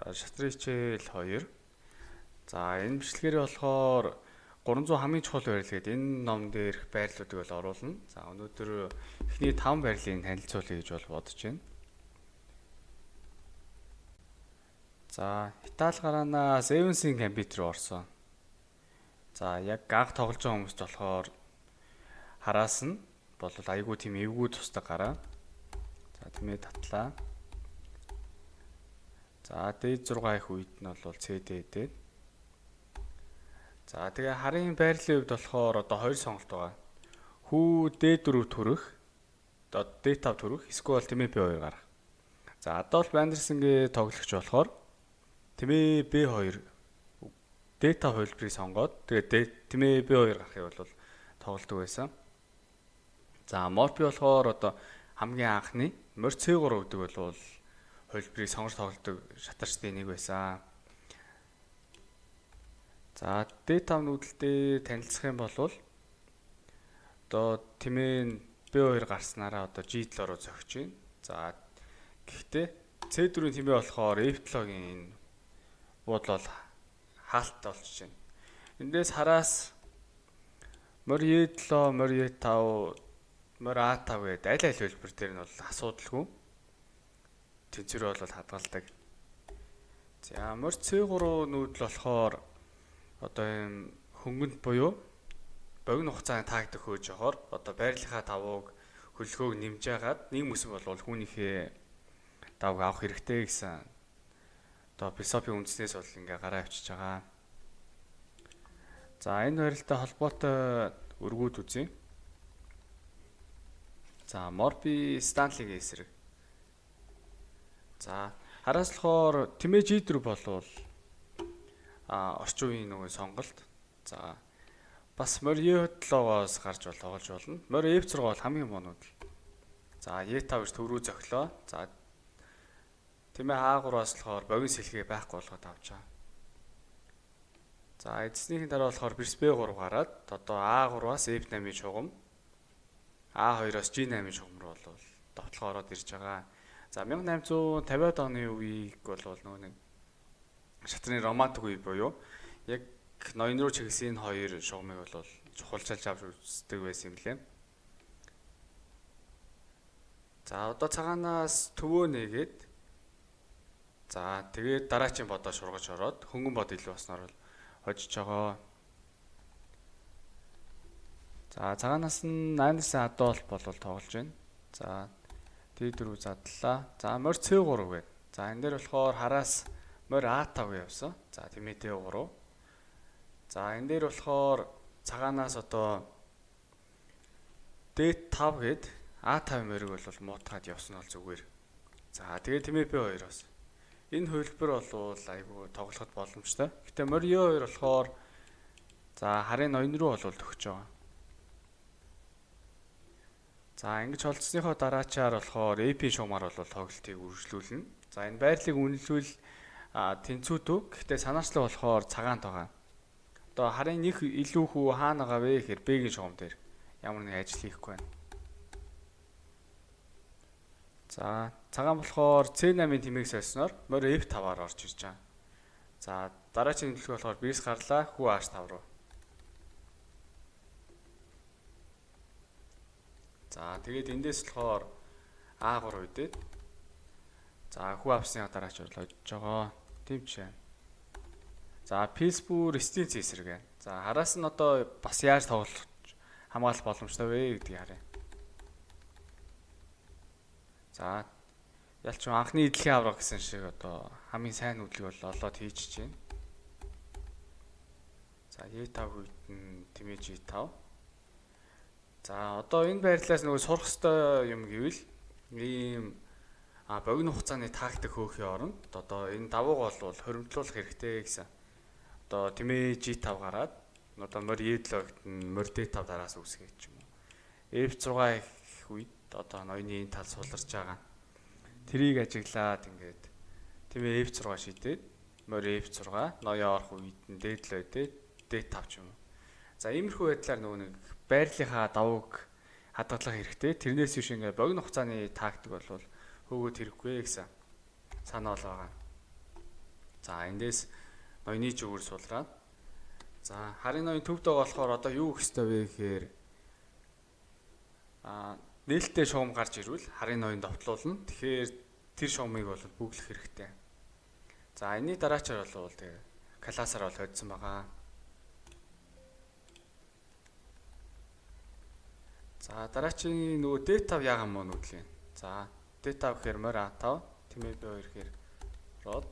За шатрын хичээл 2. За энэ бичлэгээр болохоор 300 хамгийн чухал байрлал гэдэг энэ ном дээрх байрлалуудыг бол оруулна. За өнөөдөр эхний 5 байрлалыг танилцуулъя гэж бол бодож байна. За Итали гараанаас Evans-ийн компьютер руу орсон. За яг анх тоглож байгаа хүмүүст болохоор хараас нь бол айгүй тийм эвгүй тусдаг гараа. За тэмээ татлаа. За D6 их үед нь бол CD дээр. За тэгээ харын байрлалын хувьд болохоор одоо хоёр сонголт байгаа. Хүү D4 төрөх, одоо D5 төрөх, эсвэл тэмээ B2 гарах. За Адольф Андерсенгийн тоглогч болохоор тэмээ B2 D5 хувилбарыг сонгоод тэгээ тэмээ B2 гарахыг бол тоглодог байсан. За Морфи болохоор одоо хамгийн анхны морь C3 гэдэг бол хувилбарыг сонгож тоглодог шатарчдын нэг байсан. За D5 нүүдэлтэй танилцах юм бол одоо тэмээ B2 гарснараа одоо G7 руу зохиж байна. За гэхдээ C4-ийн тэмээ болохоор F7-гийн энэ буудлал хаалт болчих байна. Эндээс хараас морь E7, морь E5, морь A5 гэдэг аль аль хэлбэр дээр нь бол асуудалгүй тэнцвэр бол хадгалдаг. За морь C3 нүүдэл болохоор одоо юм хөнгөнд буюу богино хугацааны тактик хөөж явахаар одоо байрлалынхаа давууг хөлгөөг нэмж яагаад нэг мөсөн болвол хүүнийхээ давг авах хэрэгтэй гэсэн одоо философийн үндснээс бол ингээ гараа авчиж байгаа. За энэ байралтай холбоотой өргүүд үзье. За Морфи Станлигийн эсрэг. За хараас болохоор тэмээ G4 болвол орчин үеийн нөгөө сонголт. За бас морь E7-оос гарч бол тоглож болно. Морь F6 бол хамгийн муу нүүдэл. За E5 гэж төв рүү зохилоо. За тэмээ А3-аас болохоор богино сэлгээ байхгүй болгоод авч байгаа. За эцснийхэн дараа болохоор бирс B3 гараад одоо А3-аас F8-ийн чугам, А2-оос G8-ийн чугам руу бол довтлогоо ороод ирж байгаа. За 1850-ад оны үеийг бол нөгөө нэг шатрын романтик үе буюу яг ноён руу чиглэсэн энэ хоёр шугамыг бол чухалчилж авч үздэг байсан юм лээ. За одоо цагаанаас төвөө нэгээд за тэгээд дараачийн бодоо шургаж ороод хөнгөн бод илүү болсноор бол хожиж байгаа. За цагаанаас нь Андерсен Адольф бол тоглож байна. За D4 задлаа. За морь C3 гээд. За энэ дээр болохоор хараас морь A5 явсан. За тэмээ D3. За энэ дээр болохоор цагаанаас одоо D5 гээд A5 морийг бол муутгаад явсан бол зүгээр. За тэгээ тэмээ B2 бас. Энэ хувилбар бол айгүй тоглоход боломжтой. Гэтэ морь E2 болохоор за харын ноён руу бол төгсөж байгаа. За ингэж холцсныхоо дараачаар болохоор AP шугамар бол тоглолтыг үргэлжлүүлнэ. За энэ байрлалыг үнэлвэл тэнцвүүтүү. Гэхдээ санаачлал болохоор цагаант байгаа. Одоо харын нэг илүү хүү хаана байгаа вэ гэхээр B-гийн шугам дээр ямар нэг ажил хийхгүй байна. За цагаан болохоор C8-ын тэмээг сольсноор морь F5-аар орж ирж байгаа. За дараачийн нөлөө болохоор B-с гарлаа хүү H5 руу. За тэгээд эндээс болохоор A3 үдээд за хүү авсны дараач бол хожиж байгаа. Тийм ч. За Пилсбүр Стинц эсрэг байна. За хараас нь одоо бас яаж тоглох хамгаалах боломжтой вэ гэдгийг харъя. За ялч анхны эдлэгийн авраг гэсэн шиг одоо хамгийн сайн нүдлийг бол олоод хийж чинь. За E5 үед нь тэмээ G5. За одоо энэ байрлалаас нөгөө сурах ёстой юм гэвэл ийм богино хугацааны тактик хөөхийн оронд одоо энэ давууг бол хоримтлуулах хэрэгтэй гэсэн. Одоо тэмээ G5 гараад одоо морь E7 нь морь D5 дараас үүсгэх юм уу. F6 их үед одоо ноёны энэ тал суларч байгаа. Тэрийг ажиглаад ингээд тэмээ F6 шидээд морь F6 ноён орох үед нь D7 дээд D5 ч юм уу. За иймэрхүү байдлаар нөгөө нэг байрлалынхаа давууг хадгалах хэрэгтэй. Тэрнээс биш ингээд богино хугацааны тактик бол хөөгөөд хэрэггүй гэсэн санаа бол байгаа. За эндээс ноёны зүгүүр сулраад. За харын ноён төвд байгаа болохоор одоо юу гэх ёстой вэ гэхээр нээлттэй шугам гарч ирвэл харын ноён довтлуулна. Тэгэхээр тэр шугамыг бол бүглэх хэрэгтэй. За энэний дараачаар бол тэгээ классаар бол хоцсон байгаа. За дараачийн нөгөө D5 яагаад муу нүдлийн. За D5 гэхээр морь A5, тэмээ B2 гэхээр род.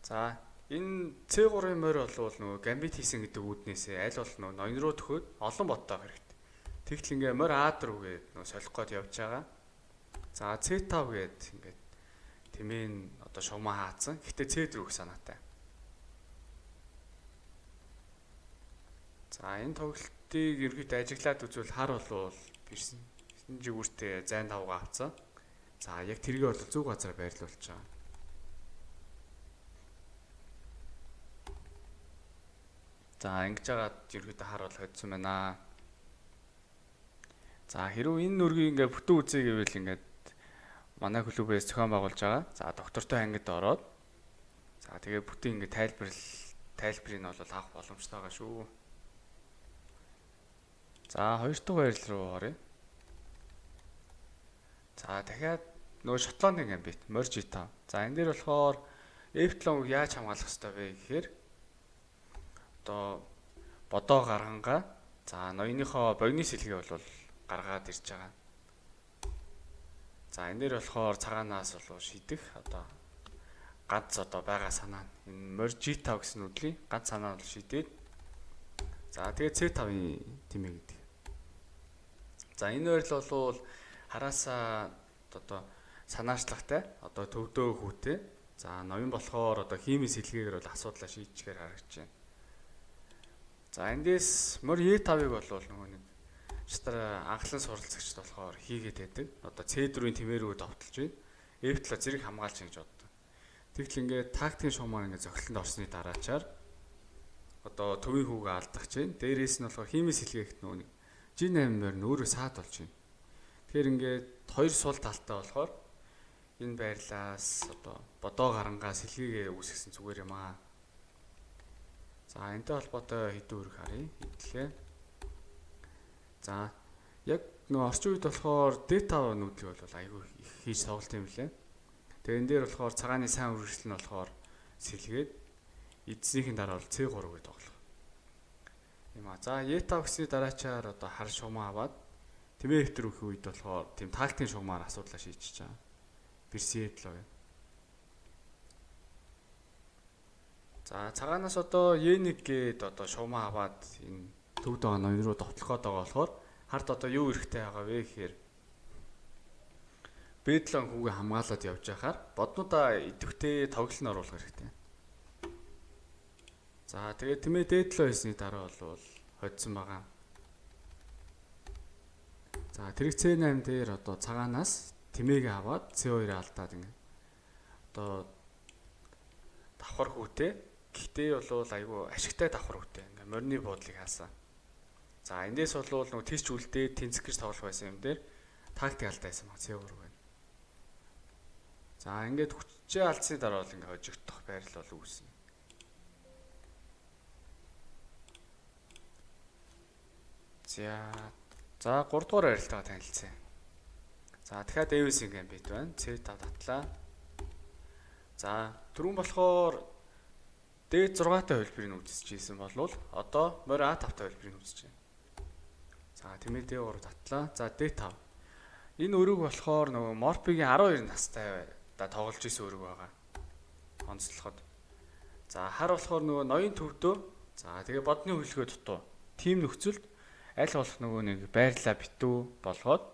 За энэ C3-ын морь болвол нөгөө гамбит хийсэн гэдэг үүднээсээ аль бол нөгөө ноён руу төхөөд олон бодтой хэрэгтэй. Тэгтэл ингээ морь A4 гээд нөгөө солих гээд явж байгаа. За C5 гээд ингээд тэмээн одоо шугамаа хаацсан. Гэхдээ C4 гэх санаатай. За энэ тоглолтыг ерөнхийдөө ажиглаад үзвэл хар болвол бирсэн жигүүртээ зайн тавгаа авцсан. За яг тэргээ бол зөв газар байрлуулж байгаа. За ингэж жагаад ерөнхийдөө хар бол хоцсон байна. За хэрвээ энэ нүргийг ингээ бүтэн үзье гэвэл ингээд манай клубээс зохион байгуулж байгаа. За доктортой ангид ороод за тэгээ бүтэн ингээ тайлбарыг нь бол авах боломжтой байгаа шүү. За хоёр дахь байрлал руу оръё. За дахиад нөгөө Шотландын гамбит морь G5. За энэ дээр болохоор F7-ыг яаж хамгаалах ёстой вэ гэхээр одоо бодоо гаргангаа за ноёныхоо богино сэлгээ бол гаргаад ирж байгаа. За энэ дээр болохоор цагаанаас бол шийдэх одоо ганц одоо байгаа санаа нь энэ морь G5 гэсэн нүдлийн ганц санаа бол шийдээд за тэгээ C5-ын тэмээ гэдэг. За энэ байрлал бол хараасаа одоо санаачлагтай одоо төвдөө хүүтэй. За ноён болохоор одоо химийн сэлгээгээр бол асуудлаа шийдчихээр харагдаж байна. За эндээс морь E5-ыг бол нөгөө нэг шатар анхлан суралцагчд болохоор хийгээд байдаг. Одоо C4-ийн тэмээ рүү довтолж байна. F7 зэрэг хамгаалж гэж боддог. Тэгтэл ингээд тактикийн шугамаар ингээд зохилтонд орсны дараачаар одоо төвийн хүүгээ алдах чинь. Дээрээс нь болохоор химийн сэлгээхт нөгөө нэг G8 морь нь өөрөө саад болж байна. Тэгэхээр ингээд хоёр сул талтай болохоор энэ байрлаас одоо бодоо гарангаа сэлгээгээ үүсгэсэн зүгээр юм аа. За энэтэй холбоотой хэдэн үрг харъя. Хэдлээ. За яг нөгөө орчин үед болохоор D5 нүүдлийг бол айгүй их хийж тоглолт юм лээ. Тэгээ энэ дээр болохоор цагааны сайн үргэлжлэл нь болохоор сэлгээд эзнийхэн дараа бол C3 гэж тоглох. Юм аа. За E5 гэсний дараачаар одоо хар шугамаа аваад тэмээ хэвтэр өгөх үед болохоор тийм тактикийн шугамаар асуудлаа шийдчихэж байгаа. Бэрси E7 гэх. За цагаанаас одоо E1 гээд одоо шугамаа аваад энэ төвд байгаа ноён руу довтлох гээд байгаа болохоор хард одоо юу эрэхтэй байгаа вэ гэхээр B7 хүүгээ хамгаалаад явж байхаар боднуудаа идэвхтэй тоглол нь оруулах хэрэгтэй. За тэгээ тэмээ D7 хийсний дараа бол хоцсон байгаа. За тэрэг C8 дээр одоо цагаанаас тэмээгээ аваад C2-ыг алдаад ингэ одоо давхар хүүтэй. Гэхдээ бол айгүй ашигтай давхар хүүтэй. Ингээ морины буудлыг хаасан. За эндээс бол нөгөө тийч үлдээ тэнцэх гэж тоглох байсан юм дээр тактик алдаа байсан баг C3 байна. За ингээд хүчээ алдсны дараа бол ингээ хожигдох байрлал бол үүснэ. За 3 дугаар байралтайгаа танилцъя. За дахиад Дэвисийн гамбит байна. C5 татлаа. За түрүүн болохоор D6-тай хувилбарыг үзэж ийсэн болвол одоо морь A5-тай хувилбарыг үзэж байна. За тэмээ D3 татлаа. За D5. Энэ өрөг болохоор нөгөө Морпигийн 12 настай да тоглож исэн өрөг байгаа. Онцлоход. За хар болохоор нөгөө ноён төвдөө. За тэгээ бодны хөлгөө дутуу. Тим нөхцөлд аль болох нөгөө нэг байрлаа битүү болгоод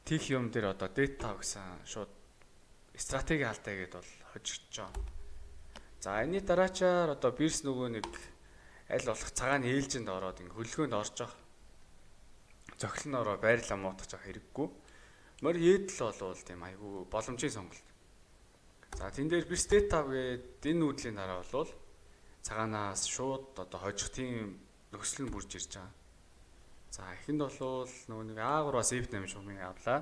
тийх юм дээр одоо D5 гэсэн шууд стратеги алдаа гэдээ бол хожигдож байгаа. За энэний дараачаар одоо бирс нөгөө нэг аль болох цагаан ээлжинд ороод ингээ хөлгөөнд орж явах зохил нь ороо байрлаа муутгах жах хэрэггүй. Морь Е7 болвол тийм айгүй боломжийн сонголт. За тэн дээр бирс D5 гээд энэ нүүдлийн дараа болвол цагаанаас шууд одоо хожих тийм нөхцөл нь бүрж ирж байгаа. За эхэнд болвол нөгөө нэг А3-аас F8 шугамыг авлаа.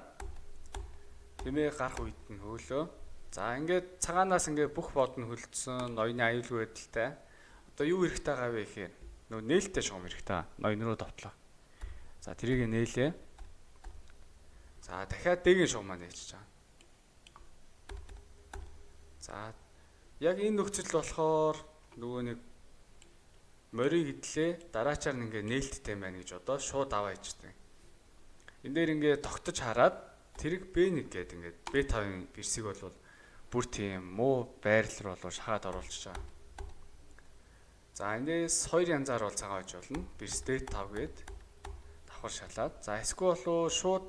Тэмээ гарах үед нь хөөлөө. За ингээд цагаанаас ингээд бүх бод нь хөлдсөн, ноёны аюулгүй байдалтай. Одоо юу хэрэгтэй байгаа вэ гэхээр нөгөө нээлттэй шугам хэрэгтэй. Ноён руу довтлоо. За тэрийг нээлээ. За дахиад дэгийн шугамаа нээчихэж байгаа. За яг энэ нөхцөл болохоор нөгөө нэг морийг идлээ, дараачаар нь ингээ нээлттэй байна гэж одоо шууд аваа хийждэг. Энэ дээр ингээ тогтож хараад тэрэг B1 гэдэг ингээд B5-ын бирсийг бол бүр тийм муу байрлал руу бол шахаад оруулчих жаа. За эндээс хоёр янзаар бол цагаан хож болно. Бирс D5 гээд давхар шалаад. За эсвэл болоо шууд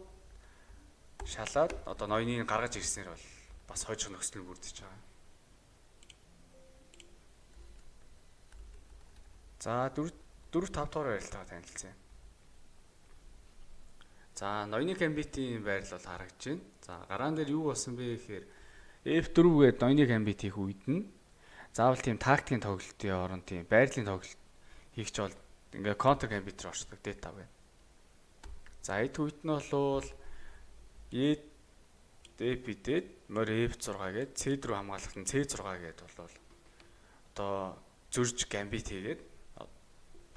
шалаад одоо ноёныг гаргаж ирснээр бол бас хожих нөхцөл бүрдэж байгаа. За 4 4 5 дугаар байралтайгаа танилцъя. За ноёны гамбитийн байрлал бол харагдаж байна. За гараан дээр юу болсон бэ гэхээр F4 гээд ноёны гамбит хийх үед нь заавал тийм тактикийн тоглолтын оронд тийм байрлалын тоглолт хийх ч бол ингээ контр гамбит руу орчдөг D5 байна. За այդ үед нь бол E D бид морь F6 гээд C4 хамгаалахт нь C6 гээд бол одоо зөрж гамбит хийгээд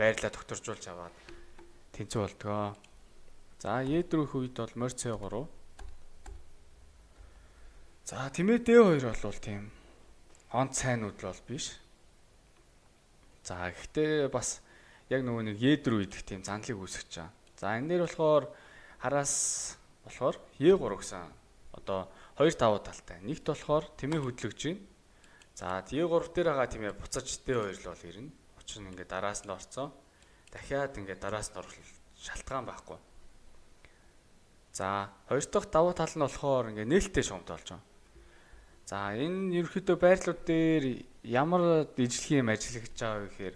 байрлалаа докторжуулж аваад тэнцүү болдгоо. За E4-х үед бол морь C3. За тэмээ D2 бол тийм онц сайн нүдэл бол биш. За гэхдээ бас яг нөгөө нэг E4 идэх тийм занлыг үүсгэж байгаа. За энэ дээр болохоор хараас болохоор E3 гэсэн одоо хоёр давуу талтай. Нэгт болохоор тэмээ хөдлөгж байна. За E3 дээр байгаа тэмээ буцаж D2 л бол ирнэ. Учир нь ингээд дараас нь орцсон. Дахиад ингээд дараас нь орох шалтгаан байхгүй. За хоёр дахь давуу тал нь болохоор ингээд нээлттэй шугамтай болж байгаа. За энэ ерөнхийдөө байрлалууд дээр ямар ижлэгийн юм ажиллаж байгаа вэ гэхээр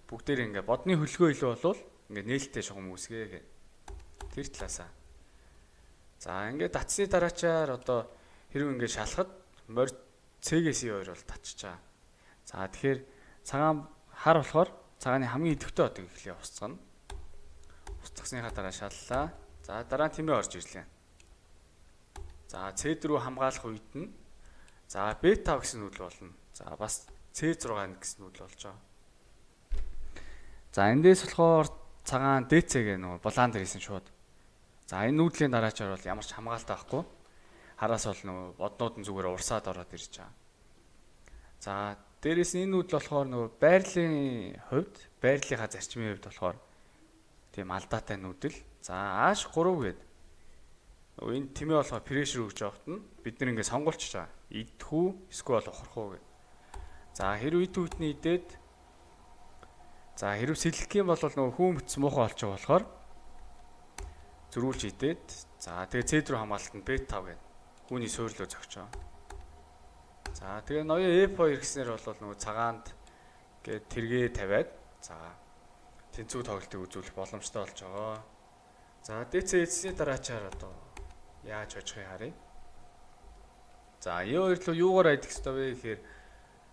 бүгдээр ингээд бодны хөлгөө илүү болвол ингээд нээлттэй шугам үүсгээ гэх. Тэр талаасаа. За ингээд татсны дараачаар одоо хэрэг ингээд шалахад морь C-гээс E2 бол татчих байгаа. За тэгэхээр цагаан хар болохоор цагааны хамгийн идэвхтэй одыг эхлэе устгана. Устгасныхаа дараа шаллаа. За дараа нь тэмээ орж ирлээ. За C4 хамгаалах үед нь за B5 гэсэн нүүдэл болно. За бас C6 гэсэн нүүдэл болж байгаа. За эндээс болохоор цагаан DC гэх нөгөө булаан дээр хийсэн шууд. За энэ нүүдлийн дараачаар бол ямар ч хамгаалт байхгүй. Хараас бол нөгөө боднууд нь зүгээр урсаад ороод ирж байгаа. За дээрээс нь энэ нүүдэл болохоор нөгөө байрлалын хувьд, байрлалынхаа зарчмын хувьд болохоор тийм алдаатай нүүдэл. За H3 гээд нөгөө энэ тэмээ болохоор прешэр өгж явахт нь бид нар ингээд сонгуулчих байгаа. Идэх үү эсвэл ухрах уу гэд. За хэрв идэх үтний идээд за хэрв сэлэх юм бол нөгөө хүүн бүтс муухай болчих болохоор зөрүүлж идээд за тэгээ C рүү хамгаалалт нь B5 гээд хүүний суурлуу зогчоо. За тэгээ ноён F2 гэснээр бол нөгөө цагаанд гээд тэргээ тавиад за тэнцүү тоглолтыг үзүүлэх боломжтой болж байгаа. За DC эцсийн дараачаар одоо яаж хожихыг харъя. За E2 руу юугаар айдах ёстой вэ гэхээр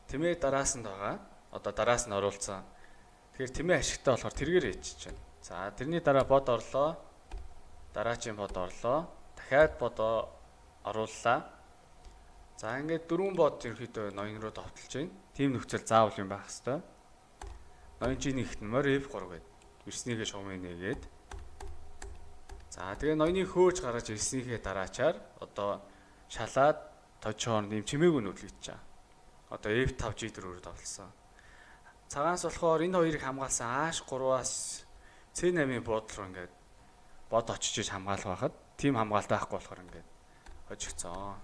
тэмээ дараас нь байгаа. Одоо дараас нь оруулсан. Тэгэхээр тэмээ ашигтай болохоор тэргээр ээжиж байна. За тэрний дараа бод орлоо. Дараачийн бод орлоо. Дахиад бод орууллаа. За ингээд дөрвөн бод ерөөхдөө ноён руу довтолж байна. Тийм нөхцөл заавал юм байх хэвээр. Ноён жиний ихт нь морь F3 гээд эрснийгээ шугамыг нээгээд. За тэгээ ноёны хөөж гаргаж ирснийхээ дараачаар одоо шалаад тожхоор нэм чимээгүй нөдлөгдөж байгаа. Одоо F5 G4-ээр довтлсон. Цагаанс болохоор энэ хоёрыг хамгаалсан H3-аас C8-ийн буудал руу ингээд бод очиж иж хамгаалах байхад тийм хамгаалт байхгүй болохоор ингээд хожигдсон.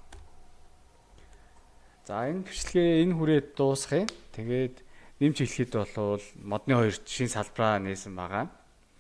За энэ бичлэгээ энэ хүрээд дуусгая. Тэгээд нэмж хэлэхэд бол модны хоёр шин салбараа нээсэн байгаа.